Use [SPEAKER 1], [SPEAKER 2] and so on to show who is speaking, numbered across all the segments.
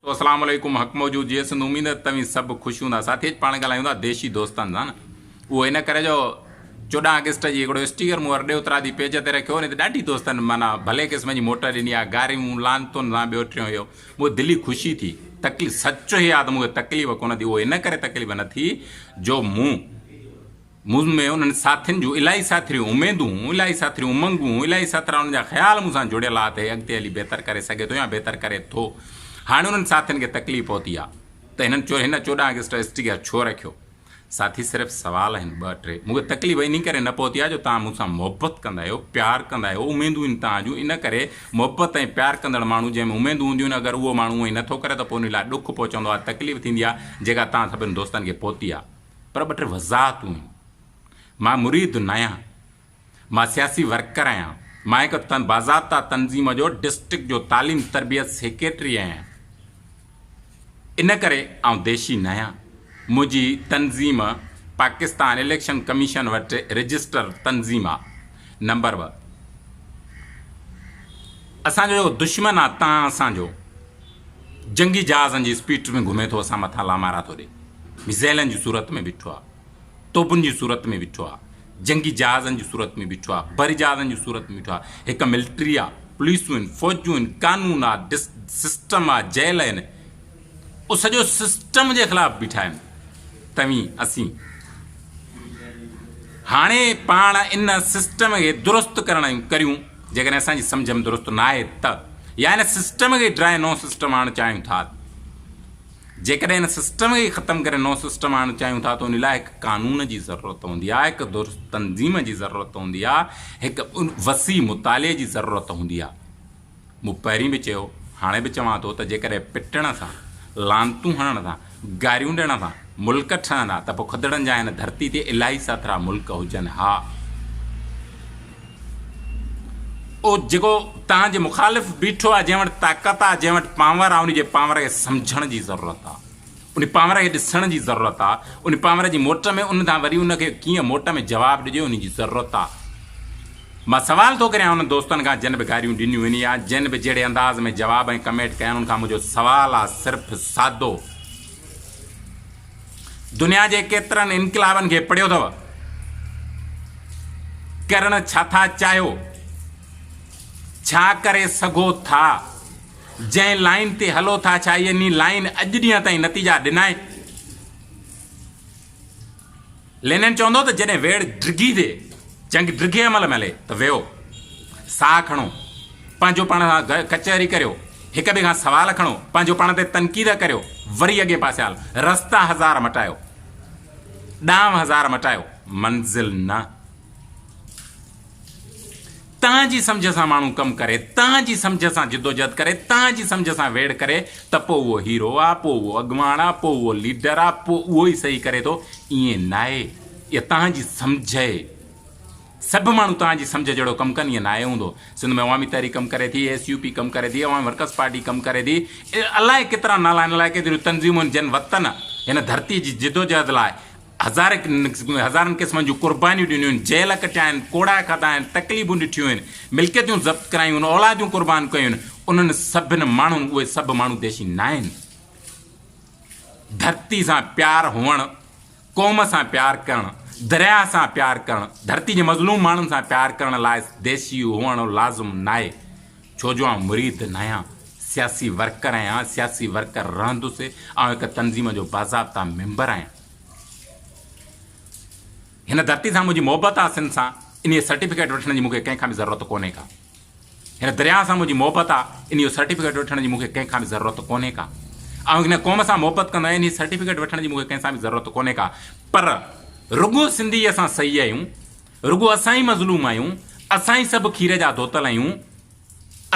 [SPEAKER 1] تو اسلام عليڪم حق موجود جي سنڌ اميد ته توهين سڀ خوش هوندا ساٿي اڄ پاڻ ڳالهايون ٿا ديشي دوستن سان نه اهو ان ڪري جو 14 آگسٽ جي هڪڙو اسٽيڪر مون ارڏي اترادي پيج تي رکيو ان تي ڏاڍي دوستن معنيٰ ڀلي قسم جي موٽ ڏني آهي گاريون لعنتن سان ٻيو ٽيون اهو مون کي دلي خوشي ٿي تڪليف سچ هي آهي ته مون کي تڪليف ڪونه ٿي اهو ان ڪري تڪليف نه ٿي جو مون مون ۾ انهن ساٿين جون الاهي ساٿريون اميدون، الاهي ساٿريون امنگون، الاهي ساٿرا انهن جا خيال مون سان جڙيل آ ته هي اڳتي هلي بهتر ڪري سگهي ٿو يا بهتر ڪري ٿو. هاڻي انهن ساٿين کي تڪليف پهتي آ ته هنن هن 14 آگسٽ اسٽيڪر ڇو رکيو؟ ساٿي صرف سوال آهن ٻه ٽي. مون کي تڪليف انهي ڪري نه پهتي آ جو توهان مون سان محبت ڪندا آهيو، پيار ڪندا آهيو، اميدون آهن توهان جون ان ڪري محبت ۽ پيار ڪندڙ ماڻهو جنهن ۾ اميدون هونديون آهن اگر اهو ماڻهو ائين نه ٿو ڪري ته پوء انهي لاء ڏک پهچندو آ، تڪليف ٿيندي آ جيڪا توهان سڀني دوستن کي پهتي آ. پر ٻه ٽي وضاحتون آهن. مان مريد ناهيان. مان سياسي ورڪر آهيان. مان هڪ باضابطا تنظيم جو ڊسٽرڪٽ جو تعليم تربيت سيڪريٽري آهيان. ان ڪري آئون ديشي ناهيان. منهنجي تنظيم پاڪستان اليڪشن ڪميشن وٽ رجسٽر تنظيم آ. نمبر 2 اسان جو جيڪو دشمن آ تان اسان جو جنگي جهازن جي اسپيڊ ۾ گهمي ٿو اسان مٿان لامارا ٿو ڏي. ميزائلن جي صورت ۾ بيٺو آ، توبن جي صورت ۾ بيٺو آ، جنگي جهازن جي صورت ۾ بيٺو آ، بري جهازن جي صورت ۾ بيٺو آ، هڪ ملٽري آ، پوليسون آهن، فوجون آهن، قانون آ، سسٽم آ، جيل آهن، اهو سڄو سسٽم جي خلاف بيٺا آهن توهين اسين. هاڻي پاڻ ان سسٽم کي درست ڪرڻ ڪريون جيڪڏهن اسان جي سمجهه ۾ درست ناهي ته يا ان سسٽم کي ڊرائي نئون سسٽم آڻڻ چاهيون ٿا. جيڪڏهن ان سسٽم کي ختم ڪري نئون سسٽم آڻڻ چاهيون ٿا ته ان لاء هڪ قانون جي ضرورت هوندي آهي، هڪ درست تنظيم جي ضرورت هوندي آهي، هڪ وسيع مطالعي جي ضرورت هوندي آهي. مون پهرين به چيو، هاڻي به چوان ٿو ته جيڪڏهن پٽڻ سان، لعنتون هڻڻ سان، گاريون ڏيڻ سان ملڪ ٺهندا ته پوء کدڙن جا هن ڌرتي تي الاهي ساٿرا ملڪ هجن ها. اهو جيڪو توهان جي مخالف بيٺو آهي، جنهن وٽ طاقت آهي، جنهن وٽ پاور آهي، ان جي پاور کي سمجهڻ جي ضرورت آهي، ان پاور کي ڏسڻ جي ضرورت آهي، ان پاور جي موٽ ۾ ان تان وري ان کي ڪيئن موٽ ۾ جواب ڏجي ان جي ضرورت آهي. مان سوال ٿو ڪريان انهن دوستن کان جن به گاريون ڏنيون آهن يا جن به جهڙي انداز ۾ جواب ۽ ڪمينٽ ڪيا آهن ان کان منهنجو سوال آهي صرف سادو دنيا جي ڪيترن انقلابن کي پڙهيو اٿو؟ ڪرڻ ڇا ٿا چاهيو؟ ڇا ڪري سگهو ٿا؟ جنهن لائين تي هلو ٿا ڇا انهي لائين اڄ ڏينهن تائين نتيجا ڏنا آهن؟ لينن چوندو ته جڏهن ويڙهه ڊگهي ٿئي، جنگ ڊگهي عمل ۾ هلي ته ويهو، ساهه کڻو، پنهنجو پاڻ سان ڪچهري ڪريو، هڪ ٻئي کان سوال کڻو، پنهنجو پاڻ تي تنقيد ڪريو، وري اڳئين پاسي هل، رستا هزار مٽايو، ڏانء هزار مٽايو، منزل نه. توهان جي سمجهه سان ماڻهو ڪم ڪري، توهان جي سمجهه سان جدوجهد ڪري، توهان جي سمجهه سان ويڙهه ڪري ته پوء اهو هيرو آ، پوء اهو اڳواڻ آ، پوء اهو ليڊر آ، پوء اهو ئي صحيح ڪري ٿو. ائين ناهي. اها توهان جي سمجهه اهي. سڀ ماڻهو توهان جي سمجهه جهڙو ڪم ڪن ائين ناهي هوندو. سنڌ ۾ عوامي تحريڪ ڪم ڪري ٿي، ايس يو پي ڪم ڪري ٿي، عوامي ورڪرز پارٽي ڪم ڪري ٿي، الائي ڪيترا نالا آهن، الائي ڪيتريون تنظيمون آهن جن وطن، هن ڌرتي جي جدوجهد لاء هزارن قسمن جون قربانيون ڏنيون آهن، جيل ڪٽيا آهن، ڪوڙا کاڌا آهن، تڪليفون ڏٺيون آهن، ملڪيتون ضبط ڪرايون آهن، اولاديون قربان ڪيون آهن، انهن سڀن ماڻهن اهي سڀ ماڻهو ديشي ناهن. ڌرتي سان پيار هئڻ، قوم سان پيار ڪرڻ، درياهه سان پيار ڪرڻ، ڌرتي جي مظلوم ماڻهن سان پيار ڪرڻ لاء ديشي هئڻ لازم ناهي. ڇو جو آئون مريد ناهيان، سياسي ورڪر آهيان، سياسي ورڪر رهندس، آئون هڪ تنظيم جو باضابطا ميمبر آهيان. هن ڌرتي سان منهنجي محبت آ، سنڌ سان، انهيء سرٽيفڪيٽ وٺڻ جي مون کي ڪنهن کان به ضرورت ڪونهي ڪا. هن درياهه سان منهنجي محبت آ، انهيء سرٽيفڪيٽ وٺڻ جي مون کي ڪنهن کان به ضرورت ڪونهي ڪا. آئون هن قوم سان محبت ڪندو آهيان، انهيء سرٽيفڪيٽ وٺڻ جي مون کي ڪنهن سان به ضرورت ڪونهي ڪا. پر رڳو سنڌي اسان صحيح آهيون، رڳو اسان ئي مظلوم آهيون، اسان ئي سڀ کير جا ڌوتل آهيون،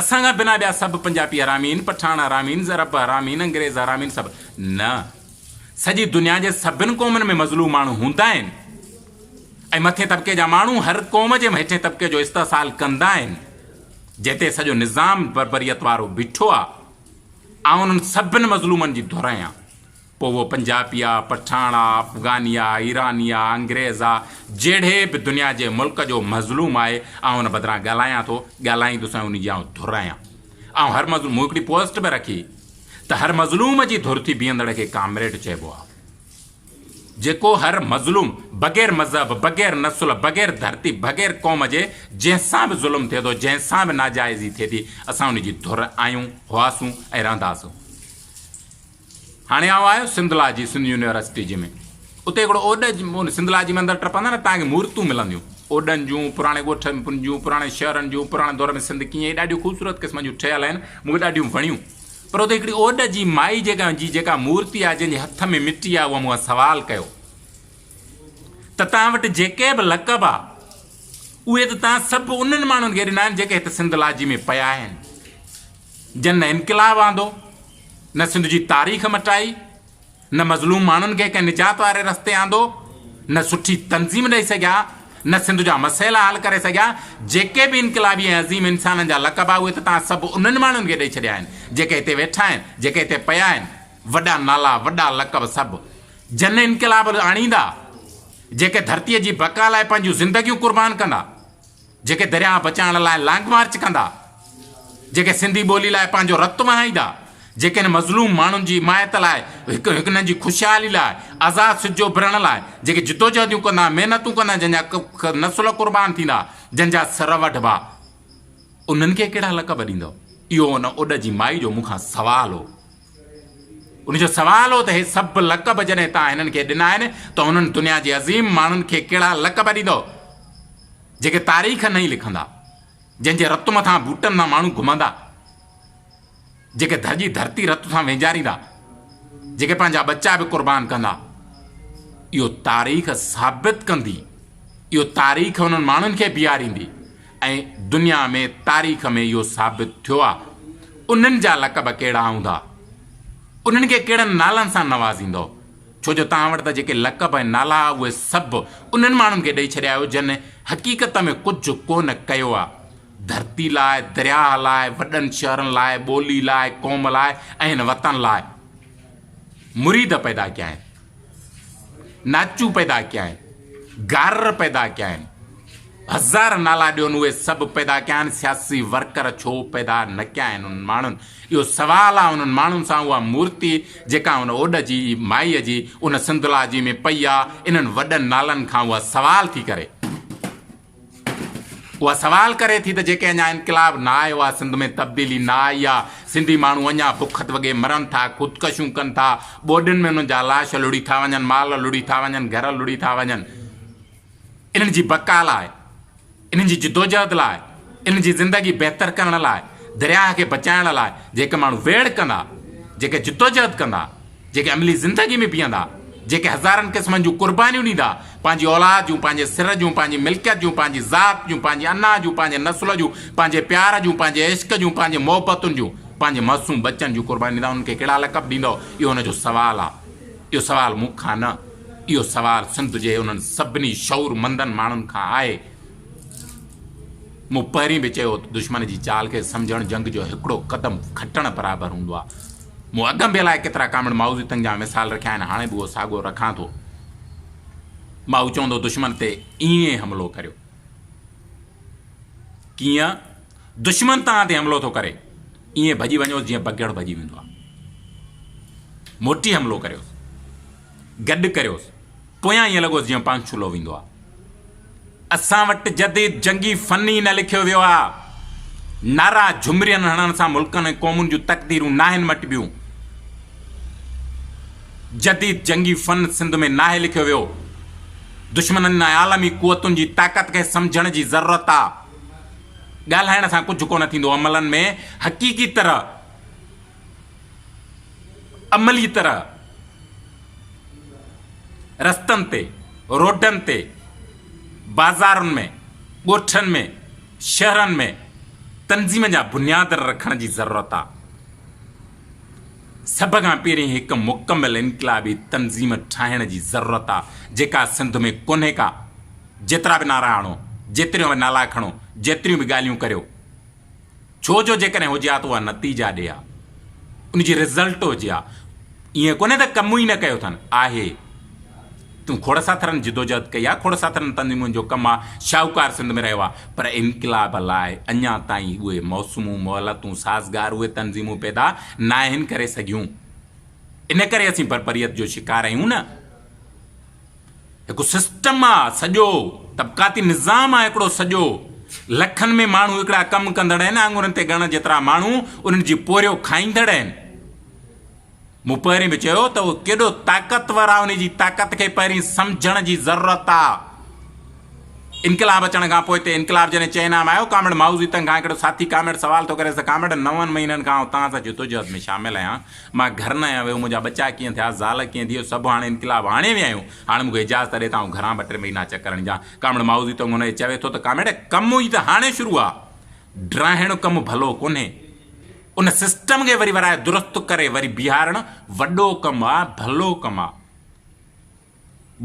[SPEAKER 1] اسان کان بنا ٻيا سڀ پنجاپي حرامي آهن، پٺاڻ حرامي آهن، عرب حرامي آهن، انگريز حرامي آهن، سڀ نه. سڄي دنيا جي سڀن قومن ۾ مظلوم ماڻهو هوندا آهن ۽ مٿين طبقي جا ماڻهو هر قوم جي هيٺين طبقي جو استحصال ڪندا آهن، جنهن تي سڄو نظام بربريت وارو بيٺو آهي. آئون انهن سڀن مظلومن جي ڌر آهيان. پوء اهو پنجاپي آ، پٺاڻ آ، افغاني آ، ايراني آ، انگريز آ، جهڙي به دنيا جي ملڪ جو مظلوم آهي، آئون ان بدران ڳالهايان ٿو، ڳالهائيندس ۽ ان جي آئون ڌر آهيان. آئون هر مظلوم، مون هڪڙي پوسٽ به رکي ته هر مظلوم جي ڌر ٿي بيهندڙ کي ڪامريڊ چئبو آ. جيڪو هر مظلوم، بغير مذهب، بغير نسل، بغير ڌرتي، بغير قوم جي جنهن سان به ظلم ٿئي ٿو، جنهن سان به ناجائزي ٿئي ٿي، اسان ان جي ڌر آهيون، هئاسون ۽ رهنداسون. هاڻي آئون آيس سنڌ لاجي، سنڌ يونيورسٽي جي ۾. اتي هڪڙو اوڏ سنڌ لاجي ۾ اندر ٽپندا نه توهان کي مورتون ملنديون. اوڏن جون، پراڻي ڳوٺن جون، پراڻي شهرن جون، پراڻي دور ۾ سنڌ ڪيئن هئي، ڏاڍيون خوبصورت قسم جون ٺهيل آهن، مون کي ڏاڍيون وڻيون. پر اتي هڪڙي اوڏ جي مائي جيڪا جي جيڪا مورتي آهي، جنهن جي هٿ ۾ مٽي آهي، اها مون کان سوال ڪيو ته توهان وٽ جيڪي به لقب آ، اهي ته توهان سڀ انهن ماڻهن کي ڏنا آهن، جيڪي هت سنڌ لاجي ۾ پيا آهن. جن نه انقلاب آندو، نه سنڌ جي تاريخ مٽائي، نه مظلوم ماڻهن کي ڪنهن نجات واري رستي آندو، نه سٺي تنظيم ڏئي سگهيا، نه سنڌ جا مسئلا حل ڪري سگهيا. جيڪي به انقلابي ۽ عظيم انسانن جا لقب آ، اهي ته توهان سڀ انهن ماڻهن کي ڏئي ڇڏيا آهن، جيڪي هتي ويٺا آهن، جيڪي هتي پيا آهن. وڏا نالا، وڏا لقب سڀ جن انقلاب آڻيندا، جيڪي ڌرتيء جي بقا لاء پنهنجون زندگيون قربان ڪندا. جيڪي درياهه بچائڻ لاء لانگ مارچ ڪندا، جيڪي سنڌي ٻولي لاء پنهنجو رت وهائيندا، جيڪي هن مظلوم ماڻهن جي حمايت لاء هڪ هڪ هنن جي خوشحالي لاء آزاد سج اڀرڻ لاء جيڪي جدوجهديون ڪندا، محنتون ڪندا، جن جا نسل قربان ٿيندا، جن جا سر وڍبا، انهن کي ڪهڙا لقب ڏيندؤ؟ اهو ان اوڏ جي مائي جو مون کان سوال هو. ان جو سوال هو ته هي سڀ لقب جڏهن توهان هنن کي ڏنا آهن ته انهن دنيا جي عظيم ماڻهن کي ڪهڙا لقب ڏيندؤ؟ جيڪي تاريخ نئين لکندا، جنهن جي رت مٿان بوٽن سان ماڻهو گهمندا، جيڪي ڌڄي ڌرتي رت سان وينجاريندا، جيڪي پنهنجا ٻچا به قربان ڪندا، اهو تاريخ ثابت ڪندي، اهو تاريخ انهن ماڻهن کي بيهاريندي ۽ دنيا ۾ تاريخ ۾ اهو ثابت ٿيو آ، انهن جا لقب ڪهڙا هوندا، انهن کي ڪهڙن نالن سان نوازيندؤ. ڇو جو توهان وٽ ته جيڪي لقب ۽ نالا ها اهي سڀ انهن ماڻهن کي ڏئي ڇڏيا آهيو جن حقيقت ۾ ڪجهه ڪونه ڪيو آهي. ڌرتي لاء، درياهه لاء، وڏن شهرن لاء، ٻولي لاء، قوم لاء ۽ هن وطن لاء مريد پيدا ڪيا آهن، ناچو پيدا ڪيا آهن، گارر پيدا ڪيا آهن. هزار نالا ڏيون اهي سڀ پيدا ڪيا آهن سياسي ورڪر ڇو پيدا نه ڪيا آهن انهن ماڻهن اهو سوال آهي انهن ماڻهن سان اها مورتي جيڪا ان اوڏ جي مائي جي ان سنڌلاجي ۾ پئي آ انهن وڏن نالن کان اها سوال ٿي ڪري اها سوال ڪري ٿي ته جيڪي اڃا انقلاب نه آيو آ سنڌ ۾ تبديلي نه آئي آ سنڌي ماڻهو اڃا بک وڳي مرن ٿا خودڪشيون ڪن ٿا ٻوڏن ۾ انهن جا لاش لڙهي ٿا وڃن مال لڙهي ٿا وڃن گهر لڙهي ٿا وڃن انهن جي بقا لاء، انهن جي جدوجهد لاء، انهن جي زندگي بهتر ڪرڻ لاء، درياهه کي بچائڻ لاء جيڪي ماڻهو ويڙهه ڪندا، جيڪي جدوجهد ڪندا، جيڪي عملي زندگي ۾ بيهندا، جيڪي هزارن قسمن جون قربانيون ڏيندا، پنهنجي اولاد جون، پنهنجي سر جون، پنهنجي ملڪيت جون، پنهنجي ذات جون، پنهنجي انا جون، پنهنجي نسل جون، پنهنجي پيار جون، پنهنجي عشق جون، پنهنجي محبتن جون، پنهنجي معصوم ٻچن جون قربانيون ڏيندا، انهن کي ڪهڙا لقب ڏيندؤ؟ اهو ان جو سوال آهي. اهو سوال مون کان نه. اهو سوال سنڌ جي انهن سڀني شعور مندن ماڻهن کان آهي. مون پهرين به چيو ته دشمن جي چال کي سمجهڻ جنگ جو هڪڙو قدم کٽڻ برابر هوندو آهي. مون اڳ ۾ به الائي ڪيترا ڪامڻ مائوزي تنگ جا مثال رکيا آهن، هاڻي به اهو ساڳيو رکان ٿو. مائو چوندو دشمن تي ائين حملو ڪريو. ڪيئن؟ دشمن توهان تي حملو ٿو ڪري، ائين ڀڄي وڃوس جيئن بگهڙ ڀڄي ويندو آهي. موٽي حملو ڪريوس. گڏ ڪريوس. پويان ائين لڳوس جيئن پانڇولو ويندو آ. اسان وٽ جديد جنگي فن ئي نه لکيو ويو آ. نعرا جهمرين هڻڻ سان ملڪن ۽ قومن جون تقديرون ناهن مٽبيون. جديد جنگي فن سنڌ ۾ ناهي لکيو ويو. دشمنن ۽ عالمي قوتن جي طاقت کي سمجهڻ جي ضرورت آ. ڳالهائڻ سان ڪجهه ڪونه ٿيندو عملن ۾ حقيقي طرح عملي طرح رستن تي، روڊن تي، بازارن ۾، ڳوٺن ۾، شهرن ۾ تنظيم جا بنياد رکڻ جي ضرورت آ. سڀ کان پهرين هڪ مڪمل انقلابي تنظيم ٺاهڻ جي ضرورت آ، جيڪا سنڌ ۾ ڪونهي ڪا. جيترا به نعرا هڻو، جيتريون به نالا کڻو، جيتريون به ڳالهيون ڪريو، ڇو جو جيڪڏهن هجي ها ته اها نتيجا ڏي ها، ان جي رزلٽ هجي ها. ائين ڪونهي ته ڪم ئي نه ڪيو اٿن، آهي. تون کوڙ ساٿرن جدوجهد ڪئي آ، کوڙ ساٿرن تنظيمن جو ڪم آ، شاهوڪار سنڌ ۾ رهيو آ، پر انقلاب لاء اڃا تائين اهي موسمون، مهلتون، سازگار اهي تنظيمون پيدا ناهن ڪري سگهيون. ان ڪري اسين بربريت جو شڪار آهيون نه. هڪ سسٽم آ سڄو، طبقاتي نظام آ هڪڙو سڄو. لکن ۾ ماڻهو هڪڙا ڪم ڪندڙ آهن، آڱرين تي ڳڻڻ جيترا ماڻهو انهن جي پورهيو کائيندڙ آهن. مون پهرين به چيو ته اهو ڪيڏو طاقتور آ ان جي طاقت کي پهرين سمجهڻ جي ضرورت آ. انقلاب اچڻ کان پوء تي انقلاب جڏهن چئنا ۾ آيو ڪامريڊ مائوزي تنگ کان هڪڙو ساٿي ڪامريڊ سوال ٿو ڪريس ته ڪامريڊ نون مهينن کان آئون توهان سان جدوجهد ۾ شامل آهيان مان گهر نه آهيان ويو منهنجا ٻچا ڪيئن ٿيا زال ڪيئن ٿي اهو سڀ هاڻي انقلاب آڻي ويا آهيون هاڻي مون کي اجازت ڏي ته آئون گهران ٻه ٽي مهينا چڪر هڻي اچان ڪامريڊ مائوزي تنگ هن کي چوي ٿو ته ڪامريڊ ڪم ئي ته هاڻي شروع آ ڊاهڻ ڪم ڀلو ڪونهي ان سسٽم کي وري ورائي درست ڪري وري بيهارڻ وڏو ڪم آ، ڀلو ڪم آ.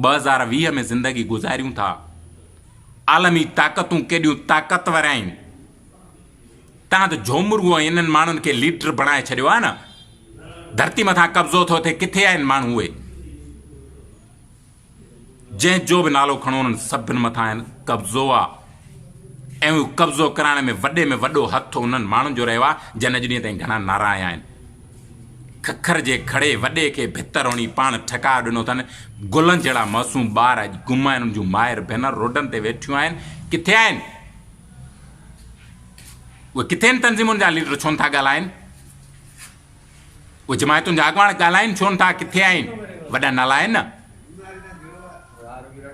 [SPEAKER 1] 2020 ۾ زندگي گذاريون ٿا. عالمي طاقتون ڪيڏيون طاقتور آهن. تان ته جهومرو ۽ انهن ماڻهن کي ليڊر بڻائي ڇڏيو آ نه. ڌرتي مٿان قبضو ٿو ٿئي ڪٿي آهن ماڻهو اهي. جنهن جو به نالو کڻو انهن سڀن مٿان قبضو آ ۽ اهو قبضو ڪرائڻ ۾ وڏي ۾ وڏو هٿ انهن ماڻهن جو رهيو آ جن اڄ ڏينهن تائين گهڻا نعرا هنيا آهن. ککر جي کڙي وڏي کي ڀتر هڻي پاڻ ٺڪاء ڏنو اٿن. گلن جهڙا معصوم ٻار اڄ گم آهن انهن جون مائر ڀينر روڊن تي ويٺيون آهن ڪٿي آهن اهي ڪٿي آهن تنظيمن جا ليڊر ڇونه ٿا ڳالهائن. اهي جماعتن جا اڳواڻ ڳالهائين ڇو نٿا ڪٿي آهن وڏا نالا آهن نه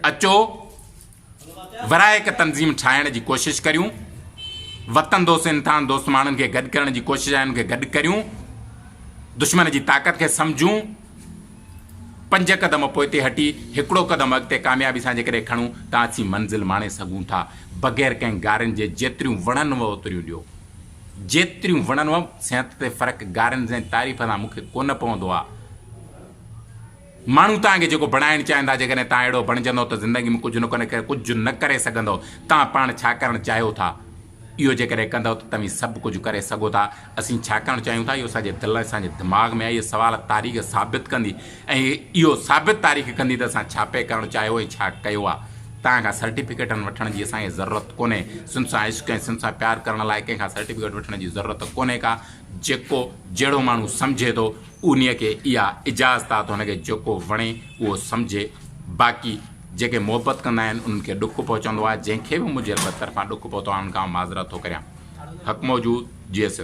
[SPEAKER 1] اچو ورائي هڪ تنظيم ٺاهڻ جي ڪوشش ڪريون وطن دوست انسان دوست ماڻهن کي گڏ ڪرڻ جي ڪوشش آهي ان کي گڏ ڪريون دشمن جي طاقت کي سمجهون پنج قدم پوئتي هٽي هڪڙو قدم اڳتي ڪاميابي سان جيڪڏهن کڻون ته اسين منزل ماڻي سگهون ٿا بغير ڪنهن گارين جي جيتريون وڻن اوتريون ڏيو جيتريون وڻنو صحت تي فرق گارين ۽ تعريف سان مون کي ڪونه پوندو آ. ماڻهو توهان کي جيڪو بڻائڻ چاهين ٿا جيڪڏهن توهان اهڙو بڻجندو ته زندگي ۾ ڪجهه نه ڪجهه نه ڪري سگهندو. توهان پاڻ ڇا ڪرڻ چاهيو ٿا اهو جيڪڏهن ڪندؤ ته توهين سڀ ڪجهه ڪري سگهو ٿا. اسين ڇا ڪرڻ چاهيون ٿا اهو اسان جي دل ۽ اسان جي دماغ ۾ آهي. اهي سوال تاريخ ثابت ڪندي ۽ اهو ثابت تاريخ ڪندي ته اسان ڇا پئي ڪرڻ چاهيو ۽ ڇا ڪيو آ. توهان کان سرٽيفڪيٽن وٺڻ جي اسان کي ضرورت ڪونهي. سنڌ سان عشق ۽ سنڌ سان پيار ڪرڻ لاء ڪنهن کان سرٽيفڪيٽ وٺڻ جي ضرورت ڪونهي ڪا. جيڪو جهڙو ماڻهو سمجهي ٿو انهيء کي اها اجازت آ ته هن کي جيڪو وڻي اهو سمجهي. باقي جيڪي محبت ڪندا آهن انهن کي ڏک پهچندو آ. جنهن کي به منهنجي طرفان ڏک پهتو آ ان کان آئون معذرت ٿو ڪريان. حق موجود جيئي سنڌ.